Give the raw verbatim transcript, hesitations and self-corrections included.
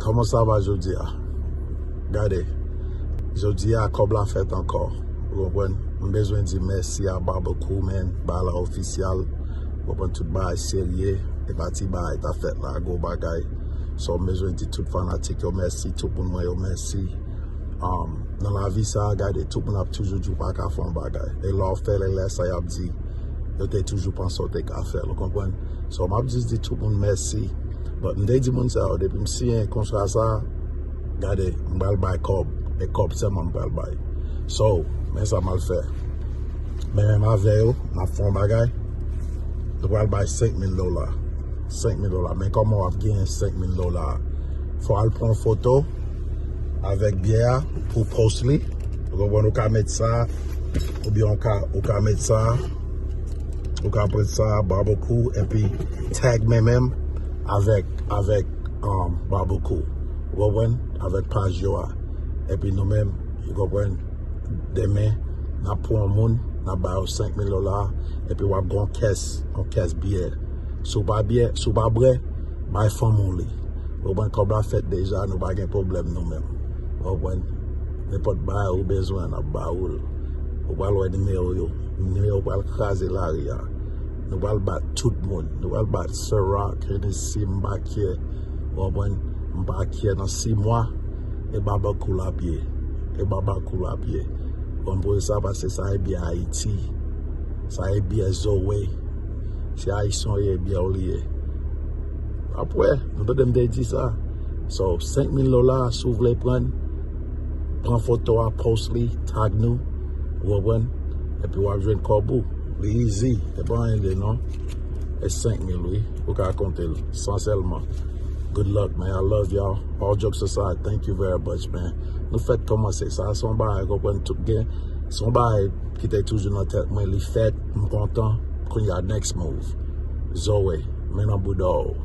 Kòman sa va jodi a? Gade, jodi a kòb la fèt ankò. Ou konprann? M bezwen di mèsi a Barbecue, man. Bagay la ofisyal. Ou konprann? Tout bagay serye. E pa ti bagay ta fèt la, gwo bagay. So, m bezwen di tout fanatik yo mèsi, tout moun mwen yo mèsi. Um, nan lavi sa, gade, tout moun ap toujou di w pa ka fè yon bagay. E lè w fè l, e lè sa y ap di, yo te toujou panse w te ka fè l, ou konprann? So, m ap jis di tout moun mèsi. But m te di moun sa yo, depi m siyen kontra sa, gade, m pral bay kòb. E kòb sèlman m pral bay. So, men sa m al fè. Men menm avè yo, n ap fè yon bagay. Nou pral bay senk mil dola. Senk mil dola. Men kòman w ap genyen senk mil dola? Fò w al pran yon foto avèk byè a pou post li. Ou konprann, ou ka met sa, oubyen ou ka, ou ka met sa, ou ka pran sa, Barbecue, epi tag mwen menm avèk, avèk, um, Barbecue. Ou konprann? Avèk paj yo a. Epi nou menm, ou konprann, demen, n ap pran yon moun, n ap ba yo senk mil dola, epi w ap gen yon kès, yon kès byè. Si w pa byè, si w pa bwè, bay fanmi w li. Ou konprann, kòb la fèt deja, nou pa gen pwoblèm nou menm. Ou konprann? Nenpòt bagay ou bezwen, n ap ba ou l. Ou pral wè nimewo yo. Nimewo pral kraze lari a. Nou pral bat tout moun. Nou pral bat Ciroc, Hennessy, m pa kè. Ou konprann? M pa kè nan sis mwa. E Barbecue l ap ye. E Barbecue l ap ye. Ou konprann sa, paske sa e byè Ayiti. Sa e byè Zoe. Se Ayisyen w ye, byè w li ye. Apre, nou tande m te di sa. So, senk mil dola, si w vle pran, pran foto a, post li, tag nou, ou konprann? Epi w ap jwenn kòb ou. Li easy, e pa anyen de non. E senk mil, wi, ou ka konte l, san sèlman. Good luck, man. I love y'all. All jokes aside, thank you very much, man. Nou fèk kòmanse. Sa se yon bagay, konprann, tout gen. Se yon bagay ki te toujou nan tèt mwen, li fèt, m kontan. Kounye a, next move. Zoe, men nan bouda w.